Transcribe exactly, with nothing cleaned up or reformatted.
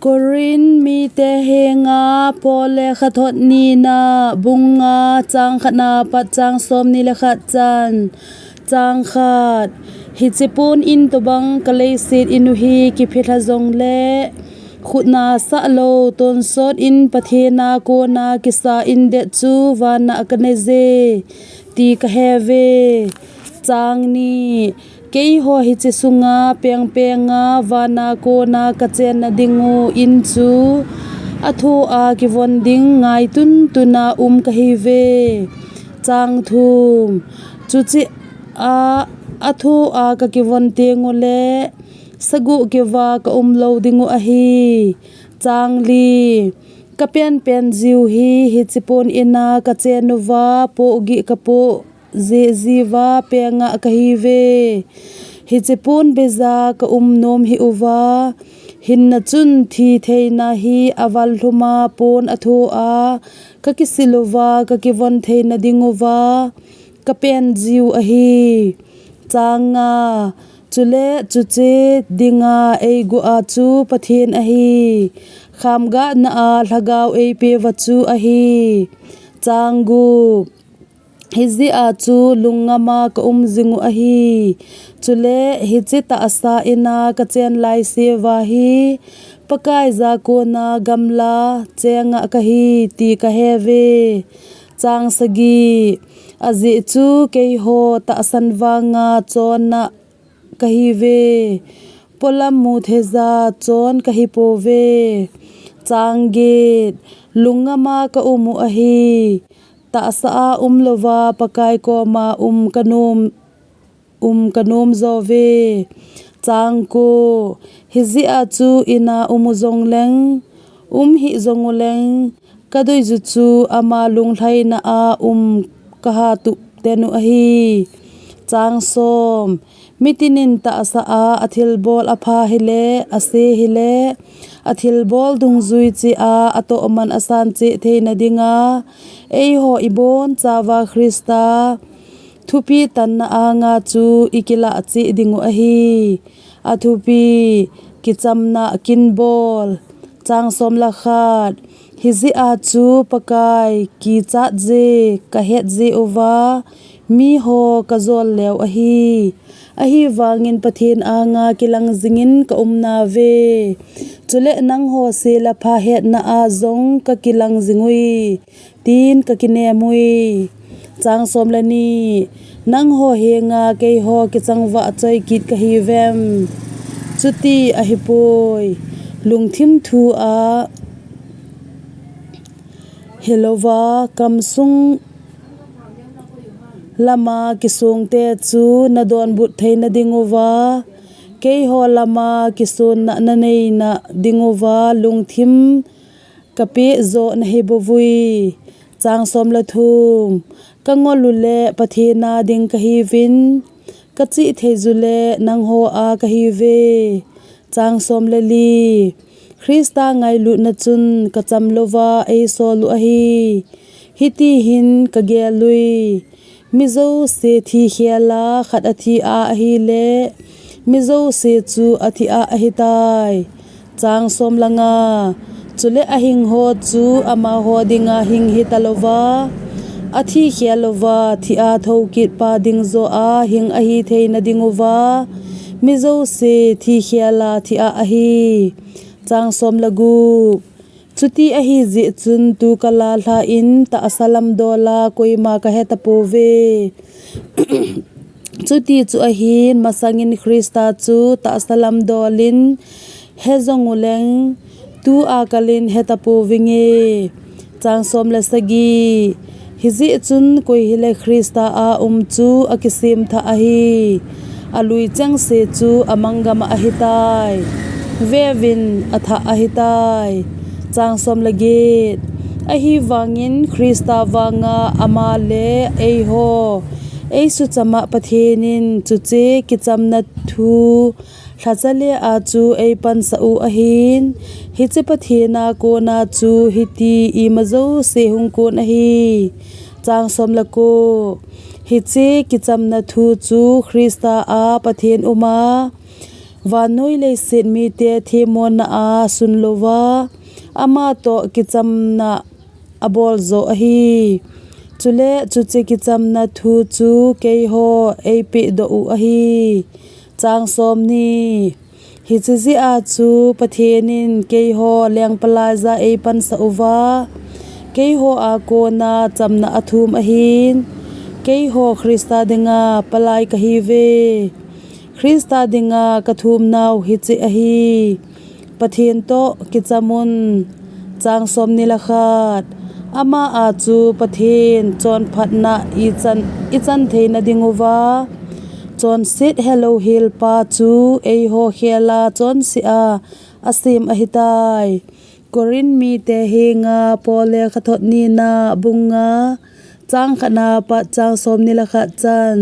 Korin mite henga Paul lekhathot nina, bung nga, chang khatna pat chang somni le khat chan. Chang khat. Hiche pon in tobang ka leiset in u hi kiphelha jongle, khutna sah lou, tonsot in Pathen a kona kisa in det chu vana ka nei je, ti ka he uve. Chang ni. Keiho hiche sunga pengpenga vana kona ka chenna ding u in chu athoh a kivon ding ngai tuntun a um ka hi uve. Chang thum. Chuche a athoh a ka kivon teng u le, sagoh keuva ka um lou ding u ahi. Chang li. Ka penpen jiu hi, hiche pon in a ka chen uva, pohgih ka poh jeh jiuva penga ka hi uve. Hiche pon beija ka um nom hih uva, hinna chun thi theina hi aval lhum a pon athoh a ka kisil uva, ka kivon theina ding uva ka pen jiu ahi. Chang nga. Chule chuche dinga eigu a chu Pathen ahi. Khamgahna a lhagao eipe uva chu ahi. Chang gup. Hijeh a chu lungngam a ka um jing u ahi. Chule hiche tahsa in a ka chen lai seuva hi Pakai ja kona gamla chenga ka hi ti ka he uve. Chang sagi. Ajeh chu keiho tahsan vanga chonna ka hi uve. Polam mu theija chon ka hi pouve. Chang get. Lungngam a ka um u ahi. Tahsa a um louva Pakai koma um ka nom, um ka nom jo uve. Chang ko. Hijeh a chu in a um u jong leng, um hih jong u leng, ka doi ju chu ama lunglhaina a um ka ha tup ten u ahi. Chang som. Mitin in tahsa a athilbol apha hile, ase hile, athilbol dungjui cheh a atoh man asan cheh theina dinga, eiho ibon chauva Christa thupi tanna anga chu i kilah cheh ding u ahi. Athupi, kichamna kinbol. Chang som le khat. Hijeh a chu Pakai kichat je ka het jeh uva, miho ka jol leu ahi. Ahivangin Pathen anga kilang jingin ka um nauve. Chule nangho se le pha hetna a jong ka kilang jing uve, tin ka kinem uve. Chang som le ni. Nangho henga keiho kichangvah choi kit ka hi uvem? Chuti ahipoi. Lungthim thu a hilouva, kamsung lama kisungte chu na donbut theina ding uva, keiho lama kisonna na neina ding uva, lungthim ka peh jo na hi bouve. Chang som le thum. Ka ngol u le Pathen a ding ka hi uvin, ka chih thei ju le nangho a ka hi uve. Chang som le li. Christa ngailutna chun ka cham louva ei sol u ahi. Hiti hin ka gel uve. Mi jouse thi khel a khat athi a ahile, mi jouse chu athi a ahitai. Chang som le nga. Chule ahing ho chu amaho dinga hing hita louva, athi khel louva, thi a thou kit pa ding jo a hing ahi theina ding uva, mi jouse thi khel a thi a ahi. Chang som le gup. Chuti ahi jeh chun tu kal a lhan tahsa lam dol a koima ka he tapouve. Chuti chu ahin, masangin Christa chu tahsa lam dol in he jong u leng, tu a kal in he tapouvinge. Chang som le sagi. Hijeh chun koi hile Christa a um chu akisem thah ahi. Alui chengse chu amang gam a ahitai. Veuvin, athah ahitai. Chang som le get. Ahivangin Christa vanga ama le eiho ei sucham a Pathen in chuche kichamna thu lhacha le a chu ei pansah u ahin, hiche Pathen a kona chu hiti ima jouse hung kon ahi. Chang som le ko. Hiche kichamna thu chu Christa a Pathen um a, Vannoi leiset mite themmona a sun louva, ama toh kichamna abol joh ahi. Chule chuche kichamna thu chu keiho eipehdoh u ahi. Chang somni. Hiche jeh a chu Pathen in keiho lengpalai ja eipansah uva, keiho a kona chamna athum ahin, keiho Christa dinga palai kahiuve. Christa dinga kathumnau hiche ahi, Pathen toh kichamun. Chang somni le khat. Ama a chu Pathen chonphatna ichan, ichan theina dinguva, chonset helou helpa chu eiho khela chonse a asem ahitai. Corinth mite henga Paul lekhathot nina bung nga, chang khatna pat chang somni le khat chan.